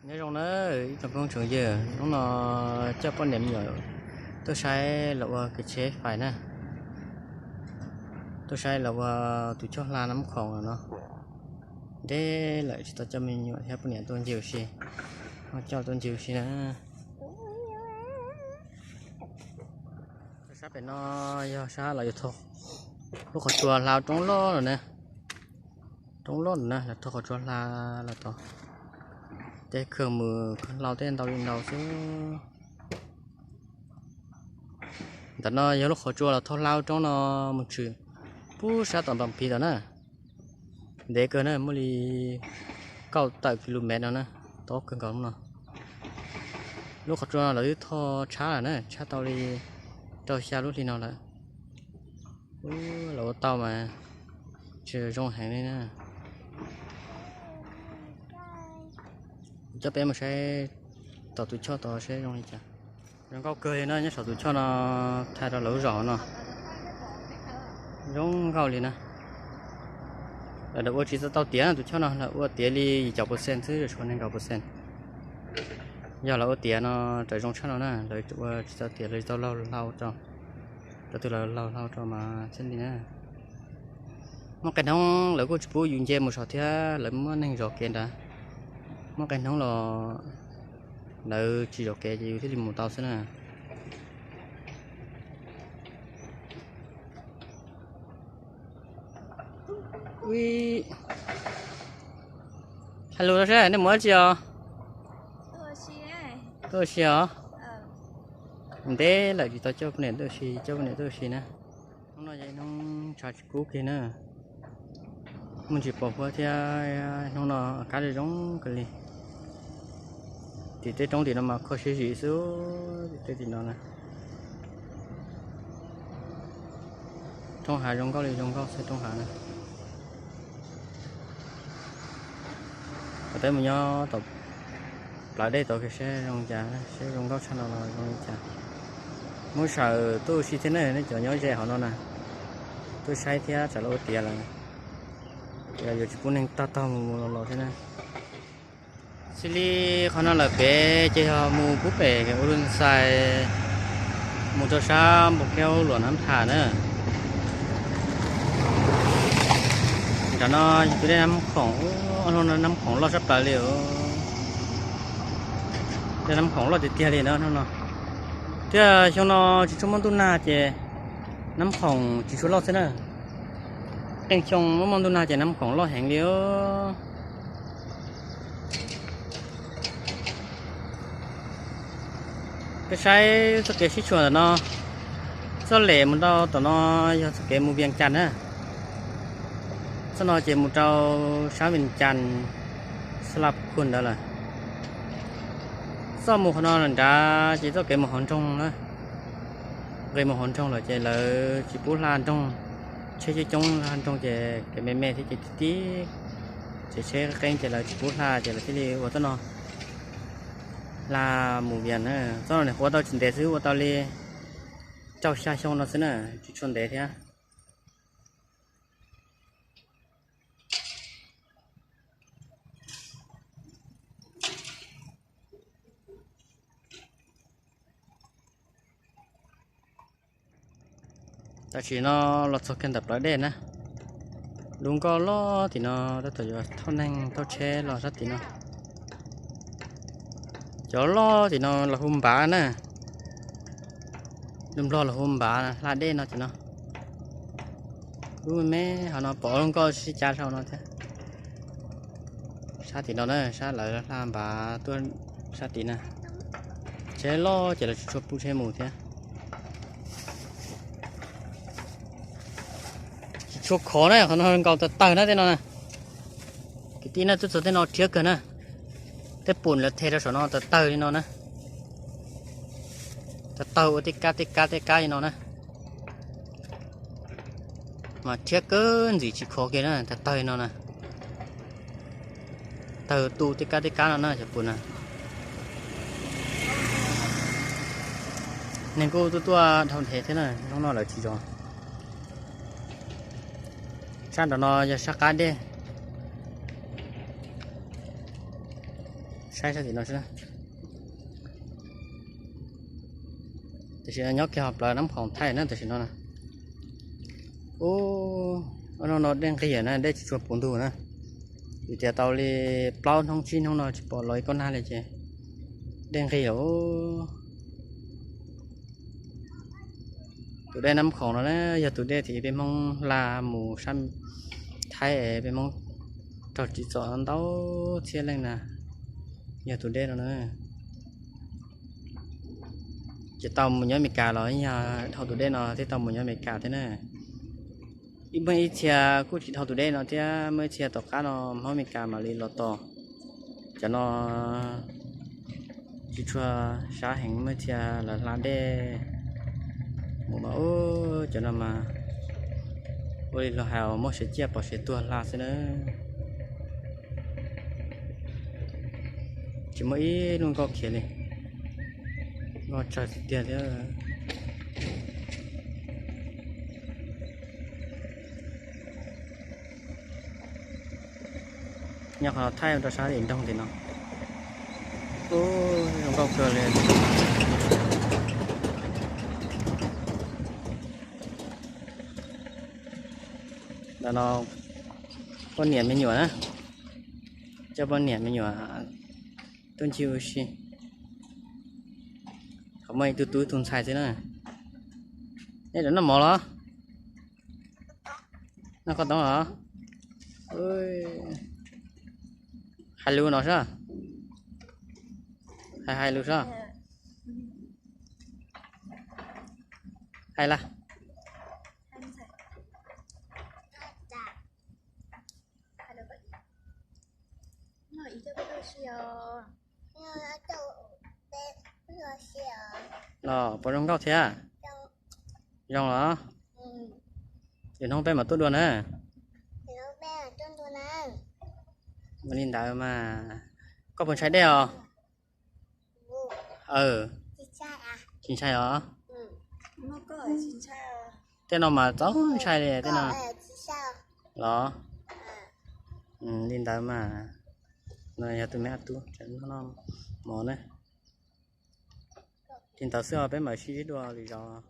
Nyob zoo na ib tsoom phooj tsoom ywg, hnub no coj poj niam me nyuam tuaj saib los ua kev tsheb fais na, tuaj saib los ua tus choj hla Nab Khoom no. Ntev lawm tsis tau coj me nyuam thiab poj niam tuaj ncig ua si, ho coj tuaj ncig ua si na. Sab pem no yog sab los yuav thau lub qhov tsua hla roob loj lawm na, roob loj lawm na, los thau qhov tsua hla los tod. Tej khawg mus khawg hlau tej ntau li ntau xwb. Ntawm no yog lub qhov tsua los thau hla roob no mus tshwm pub sab tom Npam Phiv tod na. Ntev kawg na, muaj li kaum tawm ki lu mev no na, tob kawg nkaus no. Lub qhov tsua no lawv twb thau tshab lawm na, tshab tau li rau xya lub hli no lawm. Los ua tau mas tsis zoo heev li na. Coj peb mus saib tom tus choj tod saib zoo li cas. Zoo nkauj kawg li na, nyob saum tus choj no, thaij rau lawv lub zos no. Zoo nkauj li na. Lawv ua tsis tau tiav na, tus choj no lawv ua tiav li yim caum percent xwb, tshuav nees nkaum percent. Yog lawv ua tiav no raws zoo tshaj no na, lawv ua tsis tau tiav, lawv tsis tau laug hlau rau, cov twg laug hlau rau mas thiaj li na. Muaj qee hnub lawv kuj tsis pub yus nce mus saum thiab, lawv muab neeg zov kev nrad. Muaj qee hnub los lawv tsis zov kev ces yus thiaj li mus tau xwb na. Hello, nej mus dab tsi os? Tuaj ua si os. Ntev lawm tsis tau coj poj niam tuaj ua si, coj poj niam tuaj ua si na. Hnub no yog ib hnub tshav tsis kub kiag na, muaj ntsis pos huab thiab. Hnub no kab zoo zoo kawg li. Tim tej roob tim no mas kho siab zim xwb, tim tej tim no na. Roob hav zoo nkauj li zoo nkauj xwb roob hav na. Peb mus nyob tom plawv dej tod saib zoo cas, saib zoo nkauj tshaj no los zoo li cas. Muab saum tuaj ua si thiab na, nej cov nyob ze hauv no na, tuaj saib thiab tsam lawv ua tiav lawm, yuav tsis pub neeg tag tag mus mus los los thiab na. Xws li qhov no lawm pem ces yog mus pub pem ua lub xais, mus rau sab npoo kiab luam Nab Tham na. Nram no yog tus dej Nab Khoom, Nab Khoom loj sab plaws li os. Dej Nab Khoom loj tiag tiag li na hnub no. Thiab xyoo no tsis tshua muaj ntuj nag ces Nab Khoom tsis tshua loj xwb na. Qee xyoo muaj muaj ntuj nag ces Nab Khoom loj heev li os. Peb saib txoj kev sib tshuam ntawm no, txoj lem mus rau tom no yog txoj kev mus Vias Cas na. Txoj no ces mus rau sab Vias Cas, Xab La Khu ntawd lawm. Txoj mus qhov no nrad ces txoj kev mus hauv nroog na. Nqis mus hauv nroog lawm ces lawv tsis pub hla nroog, tsheb coob coob hla nroog ces kev me me thiab ces tib tib, ces tsheb qeeb ces lawv tsis pub hla ces lawv thiaj li ua txoj no hla mus Vias na. Txoj no nws ua tau tsis ntev xwb, ua tau li rau xya xyoo no xwb na, tsis tshua ntev thiab. Tam sim no los txog kiag ntawm plawv dej na, lub nkoj loj tim no tab tom yuav thauj neeg thauj tsheb los sab tim no. Cov loj tim no los hu npav na, lus Nplog los hu npav, hla dej no tim no. Lub me me hauv no pom ob lub nkoj sib cav saum no thiab. Sab tim no na, sab lawv hla npav tuaj sab tim na. Tsheb loj ces lawv tsis tshua pub tsheb mus thiab. Tsis tshua khov na, qhov no nkaus tawg tawg na tej no na. Kwv tij na, tuaj txog tej no rhiab kawg na. Tej pum lawv the rau saum no tawg tawg li no na. Tawg tawg ua tej kab tej kab tej kab li no na. Mas rhiab kawg ntxim tsis khov kiag na, tawg tawg li no na. Tawg tu tej kab tej kab no na cov pum na. Neeg kuj tuaj tuaj dhau ntev thiab na, hnub no lawv tsis zov. Sab nraum no yog sab qab dej. Saib sab tim no xwb. Tam sim no nyob kiag hauv plawv Nab Khoom Thaib na tam sim no na. Ub, hnub no dej nqig na, dej tsis tshua puv ntug na. Vim tias tau li plaub hnub tsib hnub no tsis pom los ib kob nag li ces dej nqig lawm. Tus dej Nab Khoom no na yog tus dej tim peb Hmoob hla mus sab Thaib es peb Hmoob raug tsim txom ntau txhiab leej na, yog tus dej no na. Ces tau mus nyob Amelikas los yog dhau tus dej no thiaj tau mus nyob Amelikas thiab na. Ib muaj ib txhia kuj tsis dhau tus dej no thiab, muaj ib txhia tom qab no Hmoob Amelikas mam li los tos. Cov no tsis tshua sab heev, muaj ib txhia lawv hla dej mus mas ub, cov no mas ua li luag hais uas muab siav ciaj pov siav tuag hla xwb na. Tsis muaj ib lub nkauj khiav li, nkauj tsawg tiag tiag thiab. Nyob qhov no thaij rau sab tim nroog tim no. Ub, zoo nkauj kawg li. Ntawm no poj niam me nyuam na, coj poj niam me nyuam tuaj ncig ua si. Qhov muaj ib tug tub ib tug ntxhais xwb na. Nej rov noj mov los? Noj koj toob los? Hais lus no sab, hais hais lus sab. Hais lawm. Los puas zoo nkauj thiab? Zoo los? Lwm hnub peb mam tuaj dua na. Ua li ntawd mas. Koj puas ntshai dej os? Tsis ntshai os. Tej no mas txaus ntshai li tej no los. Li ntawd mas, no yog tus me a tub noj mov na. Li ntawd xwb os, peb mam sib ntsib dua lwm zaus.